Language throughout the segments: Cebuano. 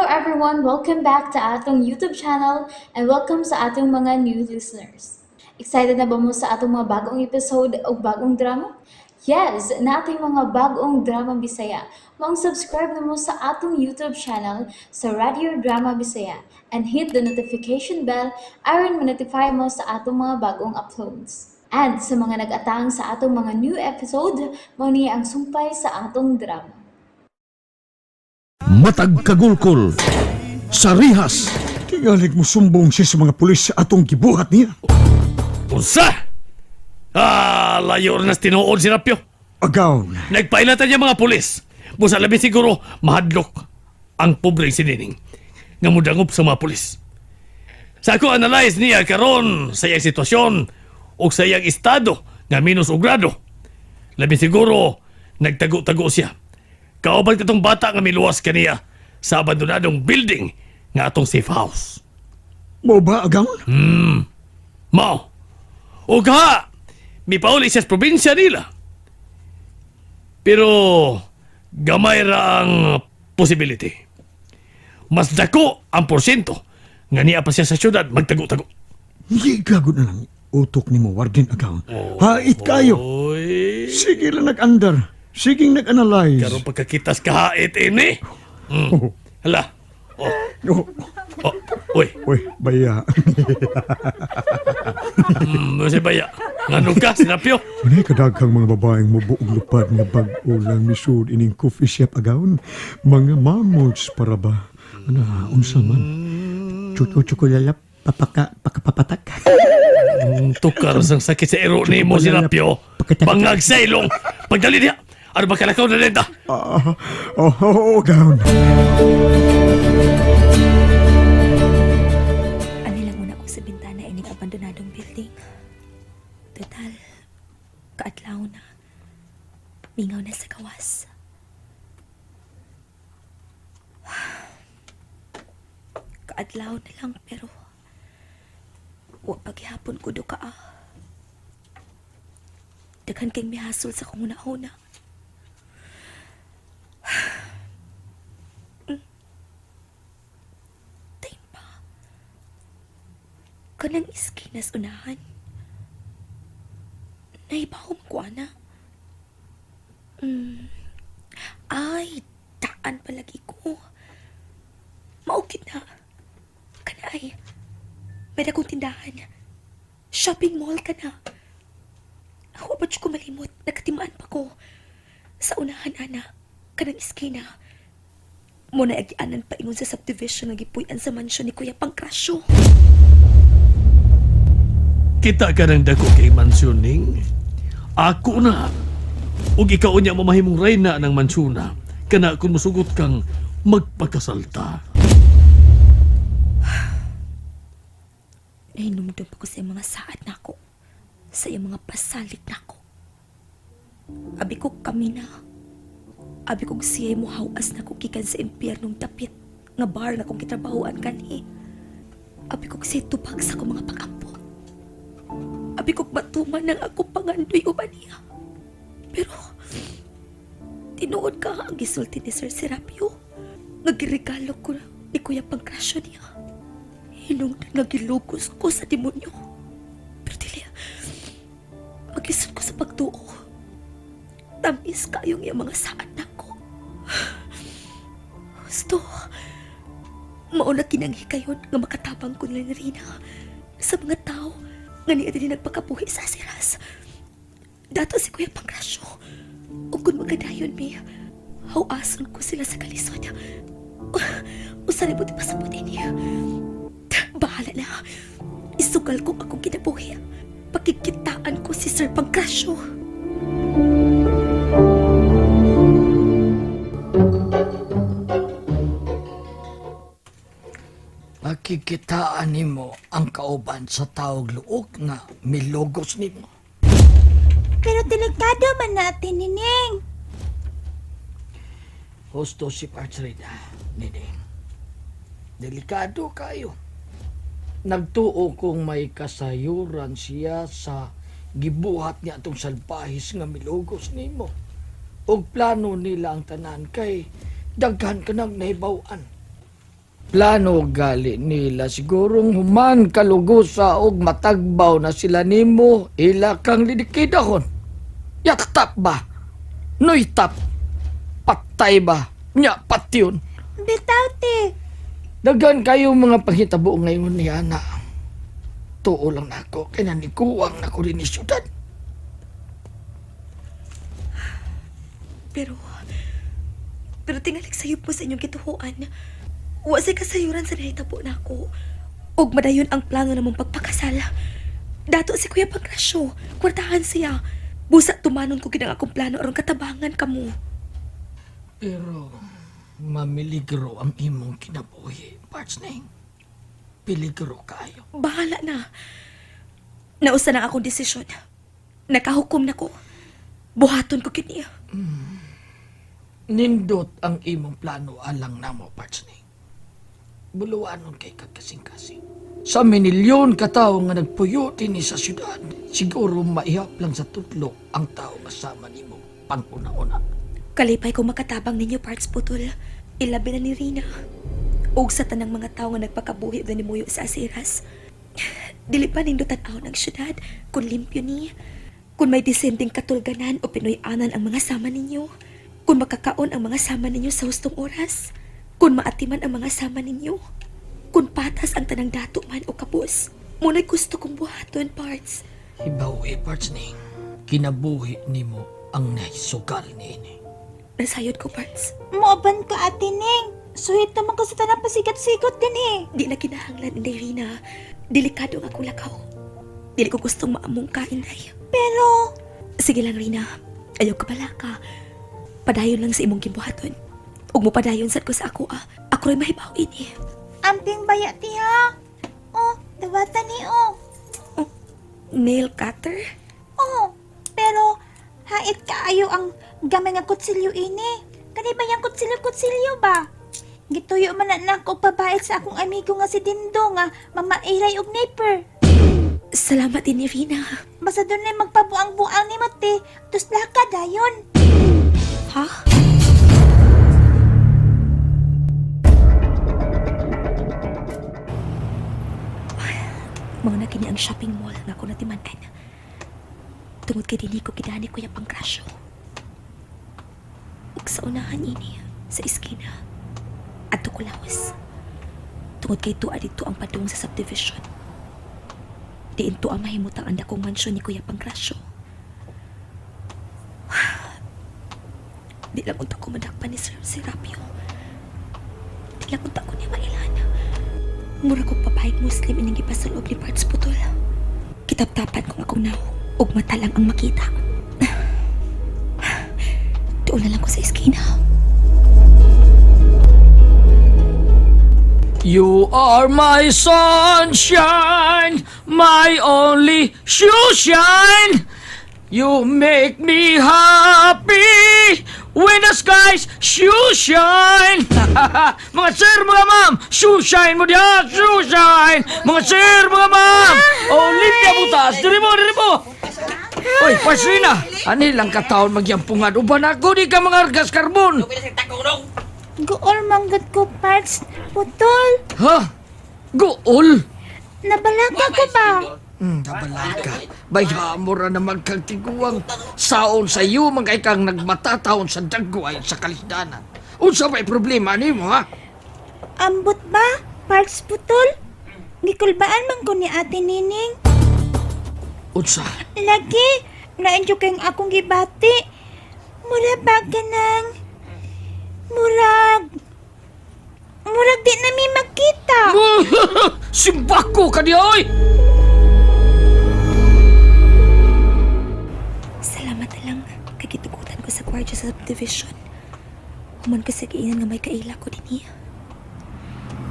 everyone! Welcome back to atong YouTube channel and welcome sa atong mga new listeners. Excited na ba mo sa atong mga bagong episode o bagong drama? Yes, nating mga bagong drama Bisaya. Maong subscribe na mo sa atong YouTube channel sa Radio Drama Bisaya and hit the notification bell aron ma-notify mo sa atong mga bagong uploads. And sa mga nag-atang sa atong mga new episode, mao ni ang sumpay sa atong drama. Matag kagulkol sa rihas. Tingalig mo sumbong siya sa mga pulis sa atong gibuhat niya. Unsa? Ah, layo na sa tinuod si Rapyo. Agaw. Nagpailatan niya mga pulis. Busa labi siguro mahadlok ang pobreng si Nining nga mudangop sa mga pulis. Sa ako analyze niya karon sa iyang sitwasyon o sa iyang estado nga minus o grado. Labi siguro nagtago-tago siya. Kauban katong bata nga miluwas kaniya sa abandonadong building nga atong safe house. Mo ba, agaw? Mao. O ka, mipauli siya sa probinsya nila. Pero gamay ra ang possibility. Mas dako ang porsyento nga niya pa siya sa syudad magtago-tago. Gigago na lang utok ni mo, Warden Agaw. Hait kayo. Oy, Sige lang nag-andar. Sige nag-analyze. karon pagkakitas kahait ini. Hala. Oh, Oh, oh, uy. uy, baya. Si baya. Ngano ka, sinapyo? Unay kadaghang mga babaeng mubuog lupad nga bag-o lang misud ining coffee shop agaon. Mga mamods para ba? Ano, unsa man? Chuchu-chukulalap, papaka, pakapapatak. Tukar sang sakit sa iro ni mo sinapyo. Bangag sa ilong. Pagdali niya. Ano ba kalakaw na nenda? Ah, oh, oh, oh, agaon. Ani lang muna ko sa bintana ining abandonadong building. Total, kaadlaw na. Mingaw na sa gawas. Kaadlaw na lang pero wa paghihapon ko do ka ah. Daghan kay mihasol sa kong una-una. Time pa. Kanang iskinas unahan. Naibaw magkuana. Ay, daan palagi ko. Maukit na. Kana ay, may dagong tindahan. Shopping mall ka na. Ako pa ko malimot, nakatimaan pa ko. Sa unahan, ana, kanang iskina. Muna agianan paingon sa subdivision nga gipuy-an sa mansyon ni Kuya Pangkrasyo. Kita ka ng dako kay mansyon ning. Ako na. Ug ikaw niya mamahimong reyna ng mansyona. Kana kung musugot kang magpakasalta. Nahinumdum pa ko sa iyang mga saad nako. Sa iyang mga pasalig nako. Abi ko kami na. Abi kong siya'y muhawas na ko gikan sa impyernong dapit nga bar nga kong kitrabahoan kanhi. Abi kong siya'y tubag sa akong mga pakampo. Abi kong matuman ng ako pangandoy uban niya. Pero, tinuod ka ang gisulti ni Sir Serapio. Nga giregalo ko ni Kuya Pangkrasyo niya. Hinungdan nga gilugos ko sa demonyo. Pero dili, maglisod ko sa pagtuo. Tamis kayong iyang mga saad nako. Gusto, mauna kinanghikayon nga makatabang ko nila ni Rina sa mga tao nga niya din nagpakabuhi sa siras. Dato si Kuya Pangkrasyo. Ug kung magkadayon mi, hawason ko sila sa kalisod. Usa rin buti pasabot ini. Bahala na. Isugal ko akong kinabuhi. Pakikitaan ko si Sir Pangkrasyo. Pakikitaan nimo ang kauban sa tawag luok nga milogos nimo. Pero delikado man natin, Nining. Husto si Partrida, Nining. Delikado kayo. Nagtuo kong may kasayuran siya sa gibuhat niya atong salbahis nga milogos nimo. Og plano nila ang tanan kay daghan ka nang nahibaw-an. Plano gali nila sigurong human kalugusa og matagbaw na sila nimo ila kang lidikidahon. Yaktap ba? Noytap. Patay ba? Nya patyon. Bitaw te. Daghan kayo mga panghitabo ngayon ni Ana. Tuo lang nako kay nanikuwang nako dinhi syudad. Pero, pero tingalik sayo po sa inyong gituhuan. Wa say kasayuran sa nahitabo nako. Ug madayon ang plano namong pagpakasal. Dato si Kuya Pagrasyo, kwartahan siya. Busa tumanon ko gid ang akong plano aron katabangan kamo. Pero mamiligro ang imong kinabuhi, Partsning. Peligro kayo. Bahala na. Nausa na akong desisyon. Nakahukom na ko. Buhaton ko kini. Nindot ang imong plano alang namo, Partsning. Buluanon kay kagkasing-kasing. Sa minilyon ka tawo nga nagpuyo dinhi sa syudad, siguro maihap lang sa tutlo ang tao nga sama nimo panguna-una. Kalipay ko makatabang ninyo, Parts Putol. Ilabi na ni Rina. Ug sa tanang mga tao nga nagpakabuhi na nimuyo sa asiras. Dili pa nindot tan-aw ng syudad kung limpyo ni. Kung may disenteng katulganan o Pinoy-anan ang mga sama ninyo. Kung makakaon ang mga sama ninyo sa hustong oras. Kung maatiman ang mga sama ninyo. Kung patas ang tanang dato man o kapos. Muna'y gusto kong buhaton, Parts. Hibaw eh, Partsning. Kinabuhi nimo ang nahisugal niini. Nasayod ko, Parts. Muoban ka ate Ning. Suhit naman ko sa tanang pasikat-sikot din eh. Di na kinahanglan, Inday Rina. Delikado ang akong lakaw. Dili ko gustong maamong ka, Inday. Pero, Sige lang, Rina. Ayaw ka pala ka. Padayon lang sa imong gimbuhaton. Ug mo padayon sad ko sa ako, ah. Ako rin mahibaw ini. amping baya ti ha. Oh, dawatan ni oh. Nail cutter? Oh, pero hait kaayo ang gamay nga kutsilyo ini. Kani ba yang kutsilyo-kutsilyo ba? Gituyo man na nako og pabait sa akong amigo nga si Dindo nga mamairay og naper. Salamat din ni Rina. Basta doon na magpabuang-buang ni Mate, tus laka dayon. Ha? Mao na kini ang shopping mall nga ako natiman-an. Tungod kay dinhi ko gidani Kuya Pangkrasyo. Ug sa unahan ini, sa iskina, adto ko lawas. Tungod kay tuwa didto ang padung sa subdivision. Diin tuwa mahimutang ang dakong mansyon ni Kuya Pangkrasyo. Di lang unta ko madakpan ni Sir Serapio. Di lang unta ko niya mailan. Mura ko papayag Muslim ining gipasulob ni Parts Putol. Kitaptapan kong akong naong ug mata lang ang makita. Doon na lang ko sa iskina. You are my sunshine, my only shoe shine. You make me happy when the skies shoe shine. Mga sir, mga ma'am, shoe shine mo diha, shoe shine. Mga sir, mga ma'am. Oh, limpia butas. Diri mo, diri mo. Oy, Pasrina, ani lang kataon magyampungan uban ako di ka mga argas karbon. Gool manggad ko parts putol. Ha? Gool? Nabalaka ko ba? Nabalaka. Bayha mo ra na magkagtiguang saon sa iyo mga ikang nagmatataon sa dagway sa kalisdanan. Unsa may problema nimo ha? Ambot ba? Parts putol? Gikulbaan man ko ni Ate Nining. Unsa? Lagi, na-enjoy kayong akong gibati. Mura ba ka nang... Murag... Murag di na mi magkita. Simbako ka di oy! Salamat na lang kay gitugutan ko sa gwardiya sa subdivision. Human ko sa giinan nga may kaila ko dinhi.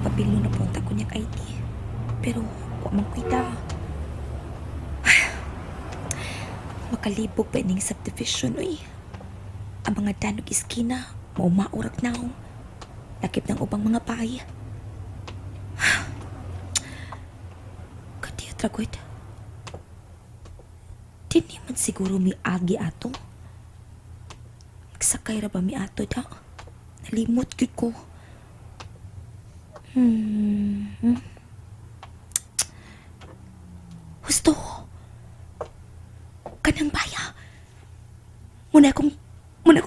Pabilo na punta ko niyang ID. Pero wa man kuita. Makalibog pa ining subdivision uy. Ang mga danog iskina, maumaurag naong. Lakip ng ubang mga paay. Kadiya tragoy. Dini man siguro miagi ato. Nagsakay ra ba mi ato da? Nalimot gyud ko. Husto. Kanang baya. Muna akong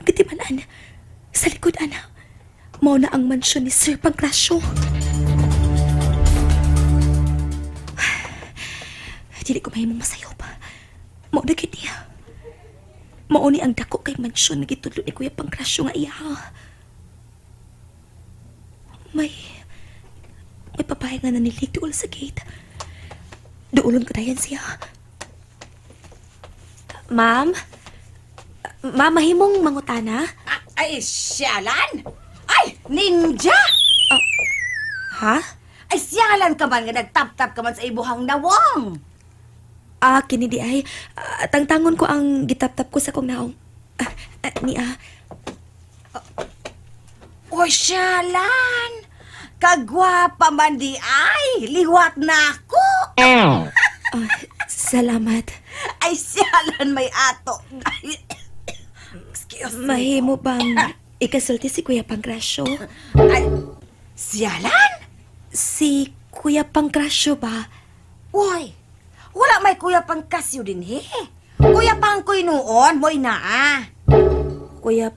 gitimanan. Sa likod, ana. Mao na ang mansyon ni Sir Pancracio. Dili ko mahimong masayop. Mao na gyud niya. Mao ni ang dako kay mansyon nga gitudlo ni Kuya Pancracio nga iya. May babae nga nanilig duol sa gate. Duolon ko dayon siya. Ma'am? Ma'am, mahimong mangutana? Ah, ay, siyalan? Ay, ninja! Ha? Ay, siyalan ka man nga nagtap-tap ka man sa ibuhang nawong. Ah, kini di ay. Ah, tangtangon ko ang gitap-tap ko sa kong naong. Ah, ah, ni ah. Oy, siyalan! Kagwapa man di ay! Liwat na ako! Ah, salamat. Ay, siyalan may ato. Ay, excuse me. Mahimo bang ikasulti si Kuya Pancracio? Ay, siyalan? Si Kuya Pancracio ba? Uy, wala may Kuya Pangkasyo din he. Kuya Pangkoy noon, mo'y naa. Kuya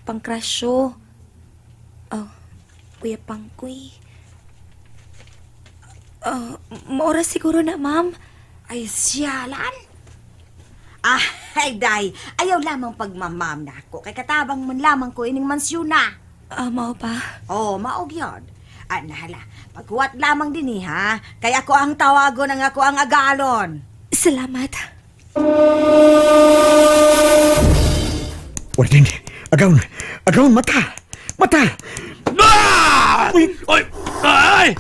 Pancracio. Oh, Kuya Pangkoy. Ah, maora siguro na, ma'am. Ay, siyalan? Ah, ay, day. Ayaw lamang pagmamam na ako. Kay katabang man lamang ko ining mansyon na. Ah, mao ba? Oh, maog yun. Ah, nahala. Paghuwat lamang din eh, ha? Kaya ako ang tawagon ang ako ang agalon. Salamat. Warden, agawn, agawn, mata! Mata! Ah! Oy! Ay!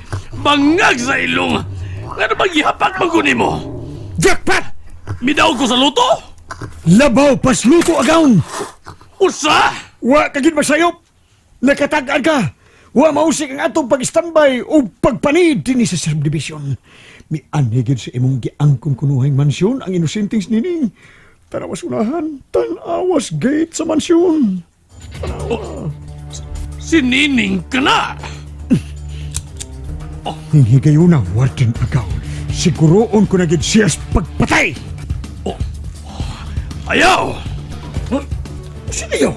Bangag sa ilong! Ano bang gihapak maguni mo? Jackpot! Midaw ko sa luto? Labaw pasluto agawn! Usa! Wa ka gid masayop! Nakatag-an ka! Wa mausik ang atong pag-standby o pagpanid dinhi sa subdivision. Mianhi gid sa imong giangkon kunuhang mansyon ang inosenteng nining. Tanawas unahan, tanawas gate sa mansyon. Si Nining ka na! Ning na, Warden Agaw. Siguroon ko na gid siya sa pagpatay. Ayaw! Sino?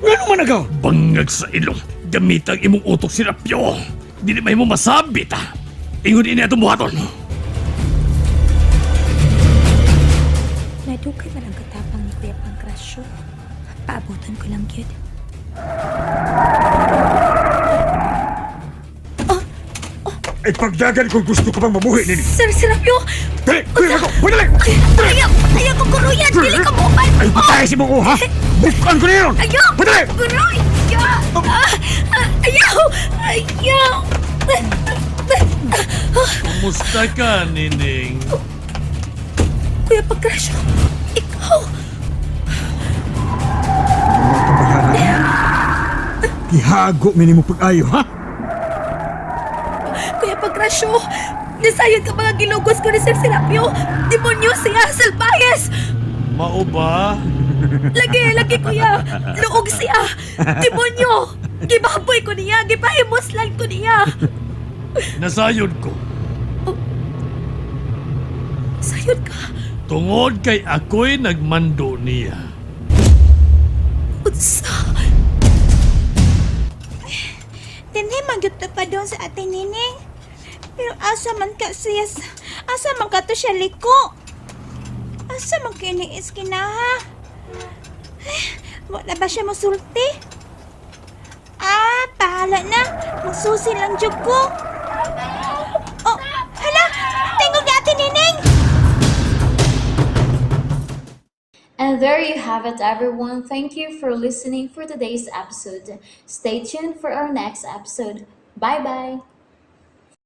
Ngano man agaw? Bangag sa ilong. Gamit ang imong utok si Rapyo. Dili may mo masabit ah. Ingon ini atong buhaton. Nadugay man ang katapang ni Kuya Pancracio. Paabutan ko lang yun. Ay pagdagan kung gusto ko pang mabuhi nini. Sir Serapio! Dali, kuya ako, dali. Ayaw! Ayaw ko kuruyan! Dili ka mo man! Ay patay si mong uha. Bukan ko niyon. Ayaw! Padali! Guroy! Ah, ah, Ayaw! Ayaw! Kumusta ka, Nining? Kuya Pancracio! Ikaw! Gihago mi nimo pag-ayo, ha? Kuya Pancracio! Nasayod ka mga gilugos ko ni Sir Serapio! Demonyo siya! Salbayes! Mao ba? Lagi, lagi kuya! Luog siya! Demonyo! Gibaboy ko niya! Gipahimuslan ko niya! Nasayod ko. Sayod ka! Tungod kay ako'y nagmando niya. Unsa? Dinhi man gyud to pa doon sa ate Nining. Pero asa man ka siya, asa man ka to siya liko? Asa man kini iskinaha? Ay, wala ba siya mosulti? Ah, pahala na. Magsusi lang jud ko. Oh, hala! Tingog na ate Nining! And there you have it, everyone. Thank you for listening for today's episode. Stay tuned for our next episode. Bye bye.